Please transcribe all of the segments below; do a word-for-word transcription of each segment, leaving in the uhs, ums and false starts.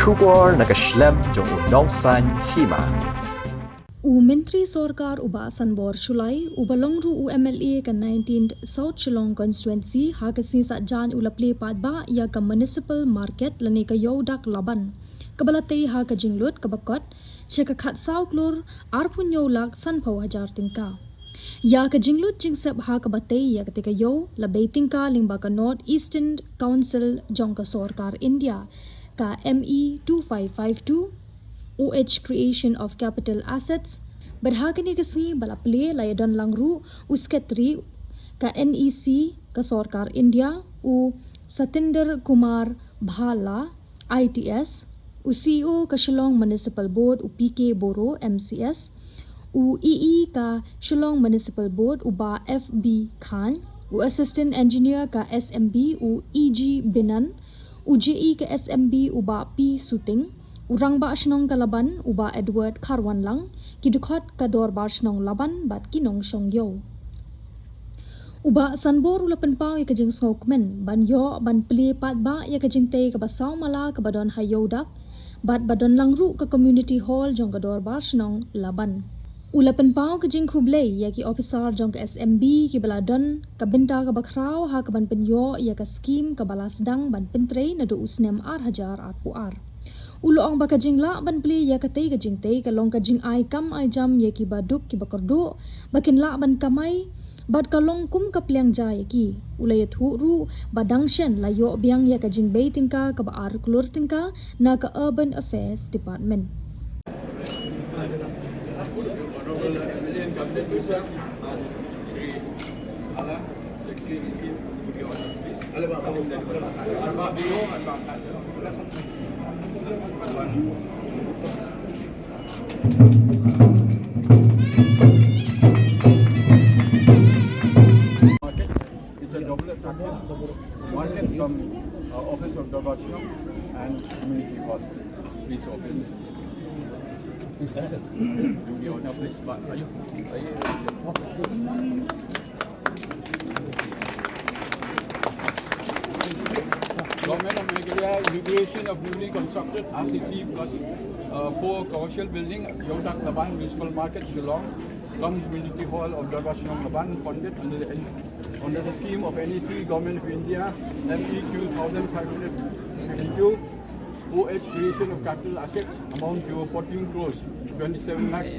Khubor na ka shlem jong u nongsaiñ hima. U Myntri Sorkar u Bah Sanbor Shullai, uba long ruh u M L A ka nineteenth South Shillong Constituency, ha ka sngi Saitjaiñ u la plie paidbah ïa ka Municipal Market lane ka Ïewdak Laban, kaba la tei ha ka jinglut kaba kot sha ka khatsaw klur arphew hynñiew lak sanphew hajar tyngka. Ïa ka jinglut jingsep ha kaba tei ïa katei ka ïew la bei tyngka lyngba ka North Eastern Council jong ka Sorkar India, ka M E two five five two, O H Creation of Capital Assets. Bad ha kane ka sngi ba la plie la ïadon lang ruh u Secretary ka N E C ka Sorkar India, u Satinder Kumar Bhalla, I T S, u C E O ka Shillong Municipal Board, u P K Boro, M C S, u E E ka Shillong Municipal Board, u Bah F B Khan, u Assistant Engineer ka S M B, u E G Binan, u J E ka S M B, u Bah P Suting, u Rangbah Shnong ka Laban, u Bah Edward Kharwanlang, ki dkhot ka Dorbar Shnong Laban bad ki nongshong ïew. U Bah Sanbor u la pynpaw ïa ka jingsngewkmen ban ïoh ban plie paidbah ïa ka jingtei kaba saw mala kaba don ha Ïewdak, bad ba don lang ruh ka Community Hall jong ka Dorbar Shnong Laban. U la pynpaw ka jingkhublei ïa ki ophisar jong ka S M B kiba la don ka bynta kaba khraw ha kaban pynïoh ïa ka skhim kaba la sdang ban pyntrei naduh u snem ar hajar arphew ar. U la ong ba ka jinglah ban plie ïa katei ka jingtei ka long ka jingai kam ai jam ïa kiba duk kiba kyrduh ba kin lah ban kamai, bad ka long kum ka pliang ja ïa ki. U la ïathuh ruh ba dang shen la ïoh biang ïa ka jingbei tyngka kaba ar klur tyngka na ka Urban Affairs Department. It's a double attraction. Market cum, uh, office of Dorbar Shnong and community hall. Please open. Do the honor, please. Ba-, ayo. Ayo. Government of Meghalaya, inauguration of newly constructed R C C plus, uh, four commercial building, Ïewdak Laban Municipal Market, Shillong, cum Community Hall of Dorbar Shnong Laban, funded under the, under the scheme of N E C, Government of India, M E two thousand five hundred fifty-two, O H Creation of Capital Assets, amount to fourteen crores, twenty-seven lakhs.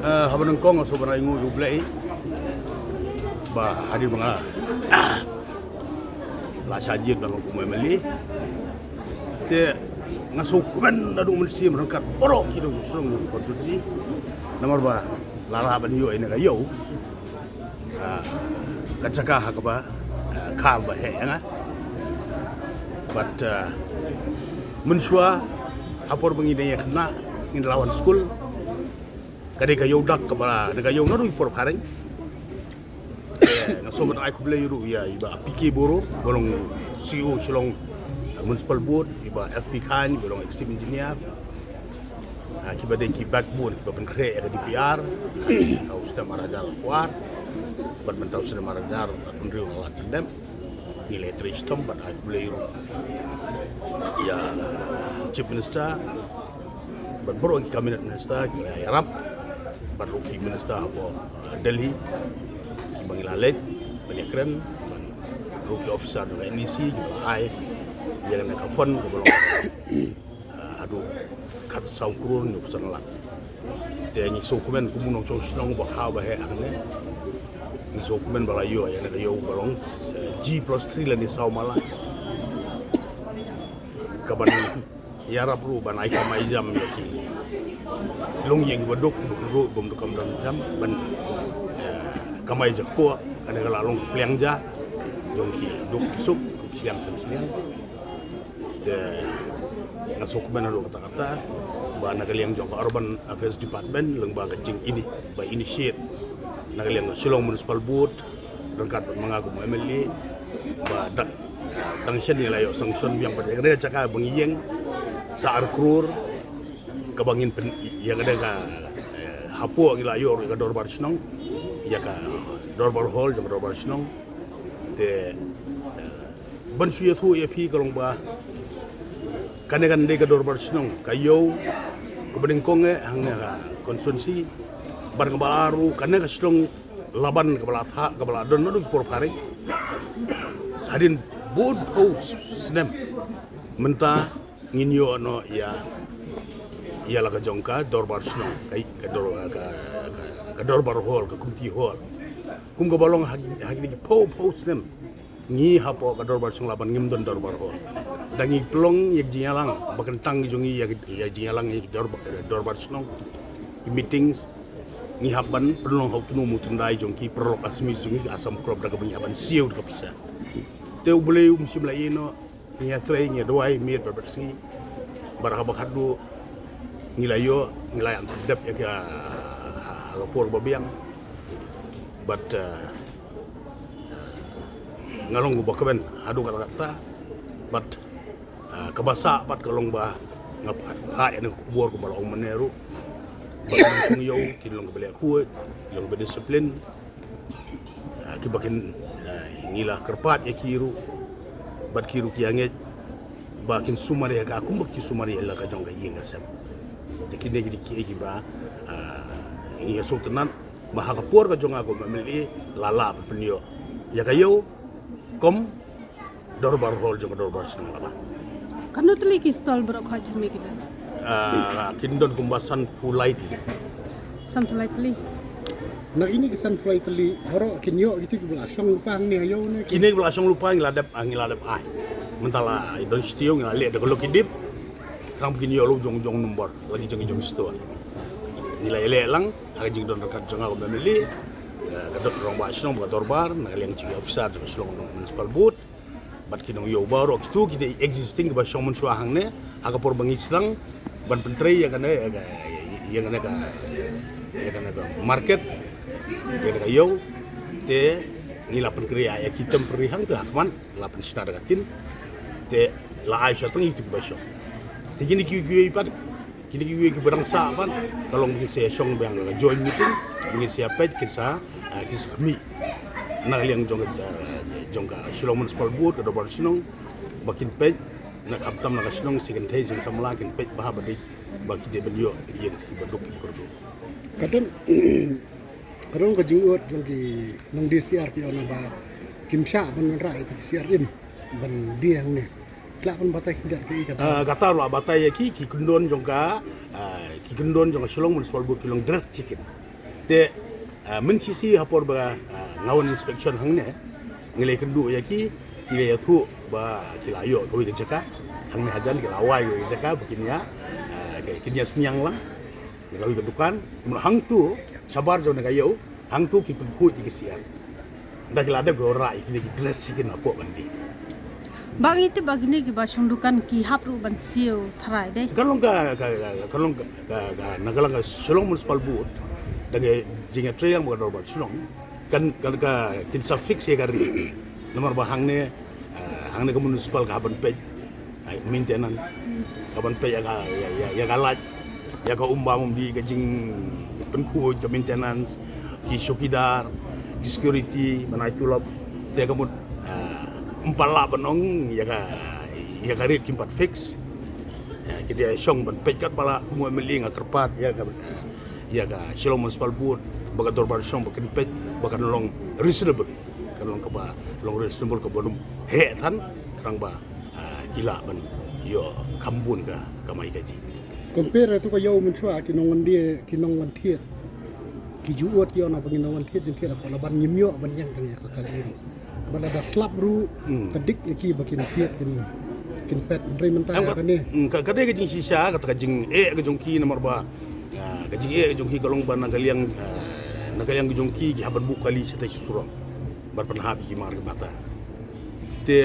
Eh, haba nyngkong nga sngewbha ban ai nguh ïa U Blei ba hadien ba nga la shah jied ban long kum u M L A, te nga sngewkmen naduh mynsiem ryngkat baroh ki nongshong shnong jong ka constituency, namar ba la lah ban ïoh ïa kane ka ïew, ah, ka jaka ha kaba, ah, kha ba heh ïa nga. Bad, ah, mynshuwa, ha por ba ngi dang ïa khynnah, ngin da la wan skul, ka dei ka ïew dak kaba la, dei ka ïew naduh i por phareng. Nga sngewbha ban ai khublei ruh ïa i Bah P K Boro, ba long C E O Shillong Municipal Board, i Bah F P Khan, ba long Executive Engineer. Ah, kiba dei ki backbone, kiba pynkhreh ïa ka D P R, ha u snem ar hajar arphew ar, bad mynta u snem ar hajar arphew hynriew nga la pyndep. Ngi la trei shitom bad ai khublei ruh ïa Chief Minister bad baroh ki Cabinet Minister kiba ïarap. Ruh ki minister hapoh, uh, Delhi, kiba ngi la leit ban ïakren, bad ruh ki officer jong ka N E C kiba la ai ïa kane ka fund kaba long, uh, haduh khatsaw klur hynñiewphew san lak. Te ngi sngewkmen kum u nongshong shnong ba kha ba heh hangne, ngi sngewkmen ba la ïoh ïa kane ka ïew ba long, uh, G plus three lane saw mala, kaban ïarap ruh ban ai kamai jam ïa ki longïing ba duk, duk ruh bym duk kam dang jam ban, eh, kamai jakpoh. Kane ka la long ka pliang ja jong ki duk ki suk, ki shiliang san shiliang. Te nga sngewkmen haduh katta katta ba na ka liang jong ka Urban Affairs Department lyngba ka jingini ba initiate na ka liang ka Shillong Municipal Board ryngkat bad ma nga kum u M L A ba dang, dang shen ngi la ïoh sanction biang pat ïa ka jaka ba ngi ïeng sa ar klur, kaba ngin pyn, ïa ka, eh, hapoh ngi la ïoh ruh ïa ka dorbar shnong, ïa ka dorbar hall jong ka dorbar shnong. Te, eh, ban shu ïathuh ïa phi ka long ba kane kan dei ka dorbar shnong ka ïew kaba nyngkong eh hangne ha constituency. Bad kaba ar ruh kane ka shnong Laban kaba la thah, kaba la don naduh ki por phareng. Hadien bun phew snem mynta ngin ïoh noh ïa, ïa la ka jong ka dorbar shnong, ka, ka dor-, ka, ka, ka dorbar hall, ka community hall. Kum kaba long ha, ha kine ki phew phew snem ngi hapoh ka dorbar shnong Laban ngim don dorbar hall. Da ngi pynlong ïa ka jingïalang ba kyntang jong ngi ïa ka, ïa ka jingïalang ïa ka dorbar, dorbar shnong, ki meetings, ngi hap ban pynlong ha u tnum u tyndai jong ki paralok Assamese jong ngi, Assam Club, da kaba ngi hap ban siew da ka pisa. Te U Blei um shym la ïehnoh, ngi ïatrei, ngi ïaduwai miet bad bad sngi. Bad haba khatduh ngi la ïoh, ngi la ïa dep ïa ka ha la por ba biang. Bad, eh, nga long uba kmen haduh katta katta. Bad, eh, kaba sah pat ka long ba nga phah, phah ïa kane ka khubor kumba la ong mynne ruh ba ki nongshong ïew kin long kiba leh khuid, kin long kiba disiplin. Ah, kiba kin, ah, ngi la kyrpad ïa ki ruh bad ki ruh ki ïa ngeit ba kin sumar ïa ka kumba ki sumar ïa la ka jong ka ïing ka sem. Te kine ki dei kiei kiba, ah, ngi ïa sngewtynnat ba ha ka por ka jong nga kum u M L A la lah ban pynïoh ïa ka ïew kum dorbar hall jong ka dorbar shnong Laban. Katno tylli ki stall baroh khoit hangne ki don? Ah, kin don kumba sanphew lai tylli. Sanphew lai tylli. Na kine ki sanphew lai tylli baroh kin ïoh kito kiba la shong lypa hangne ha ïew ne? Kine kiba la shong lypa ngi la dep, ah, ngi la dep ai. Mynta la don shi taïew ngi la leh da ka lucky dip. Tang ba kin ïoh la jong jong nombor la ki jong jong store. Ngi la ïaleh lang ha ka jingdon ryngkat jong nga kum u M L A, eh, ka dor, rangbah shnong, ka dorbar, na ka liang jong ki officer jong ka Shillong Municipal Board. Bad ki nongïew baroh kito ki dei existing kiba shong mynshuwa hangne ha ka por ba ngi sdang ban pyntrei ïa kane, ïa ka, ïa kane ka, ïa kane ka market, ïa kane ka ïew. Te ngi la pynkhreh ïa ki temporary hangta ha khmat, la pynshna da ka tin. Te la ai shuwa tang ïa kito kiba shong. Te kine kiwei kiwei pat, kine kiwei kiba dang sah pat, ka long ba ngin sa ïa shong biang la joint meeting, ba ngin sa ïa peit, kin sa, ah, kin sa khmih na ka liang jong, ah, jong ka Shillong Municipal Board, ka dorbar shnong, ba kin peit na khamtam na ka shnong, shi kynthei shi samla kin peit bha ba dei, ba ki dei ban ïoh ïa kiba duk kiba kyrduh. Ka don, ka don ka jingud jong ki nongdie syiar ki ong ba kim shah ban wanrah ïa ki syiar im ban die hangne. Ki lah ban batai khyndiat ïa ki kata. Ah, kata ruh la batai ïa ki, ki kyndon jong ka, ah, ki kyndon jong ka Shillong Municipal Board ki long dress chicken. Te, ah, mynshisha ha por ba, ah, nga wan inspection hangne, ngi la ïakynduh ïa ki, ki la ïathuh ba ki la ïoh kawei ka jaka hangne hajan, ki la wai kawei ka jaka ba kin ïa, ah, kin ïa synñiang lang. Ïa kawei ka dukan, kumno hangto shabar jong kane ka ïew, hangto ki pynkhuid ïa ki syiar. Ynda ki la dep ki wanrah ïa kine ki dress chicken hapoh ban die. Ba ngi tip ba kine kiba shong dukan ki hap ruh ban siew tharai dei. Ka long ka, ka, ka, ka long ka, ka, ka, na ka long ka Shillong Municipal Board, da ka jingïatrei lang bad ka dorbar shnong, kan, kan ka kin sa fix ïa ka rate. Namar ba hangne, ah, hangne ka municipal ka hap ban peit, ah, maintenance, ka ban peit ïa ka, ïa, ïa, ïa ka light, ïa ka um bam um dih, ka jingpynkhuid, ka maintenance, ki chowkidar, ki security ban ai tulop. Te ka mut, ah, ym pat lah ban ong ïa ka, ïa ka rate kim pat fix. Ah, ki dei shong ban peit katba lah, kum u M L A nga kyrpad ïa ka, ah, ïa ka Shillong Municipal Board, ba ka dorbar shong ba kin peit ba kan long reasonable, kan long kaba long reasonable, kaba ym heh than, khnang ba ah, ki lah ban ïoh kham bun ka kamai kajih. Compare to ka ïew mynshuwa, ki nongwan die, ki nongwan thied, ki ju ot ki ong ba ngin nongwan thied jingthied hapoh, la ban ngim ïoh ban ïeng tang ïa ka kali ruh. Ba lada slap ruh, ka dik ïa ki ba kin thied, kin, kin pet. Hynrei mynta ïa kane, hmm, ka, ka dei ka jingshisha, kata ka jingeh ka jong ki namar ba, ah, ka jingeh ka jong ki ka long ba na ka liang, ah, na ka liang ka jong ki, ki hap ban buh kali shatei surok ban pynhap ïa ki mar ki mata. Te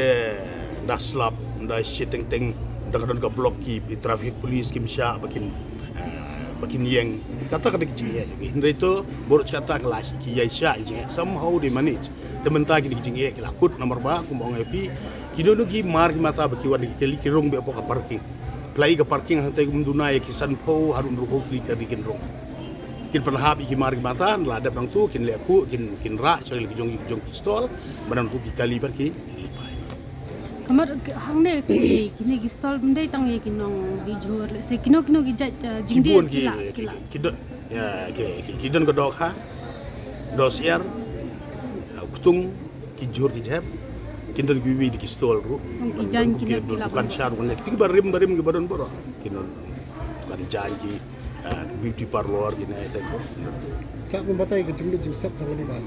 ynda slap, ynda shi teng teng, ynda ka don ka block, ki traffic police kim shah ba kin, ah, ba kin ïeng. Kata ka dei ka jingeh jong ki. Hynrei to, baroh shi katta ka la ki ïai shah ïa jingeh, somehow they manage. Te mynta kine ki jingeh ki la kut namar ba, kumba ong ïa phi, kino kino ki mar ki mata ba ki wan ki kali, ki rung beit hapoh ka parking. Pynlait ka parking hangtei, kum duna ïa ki sanphew haduh hynriewphew tylli ka ri kin rung. Kin pynhap ïa ki mar ki mata, la dep nangtu kin leh khuh, kin, kin rah sha ki jong, jong ki stall, ba nangtu ki kali ba ki lipai. Ka mut hangne ki, kine ki stall ym dei tang ïa ki nong bijhur, lehse kino kino ki jait, eh, jingdie ki, ki la, ki, ki la, ki don, ïa, ki, ki, ki don ka dohkha, dohsyiar, eh, ktung, ki jhur ki jhep, kin don kiwei de ki stall ruh. Ki jaiñ ki don, ki la dukan sha ruh, kine kiba rim, ba rim kiba don baroh. Kin don dukan jaiñ ki, ah, beauty parlour, kine, kine. Ka pynbatai ka jinglut jingsep tang kane ka.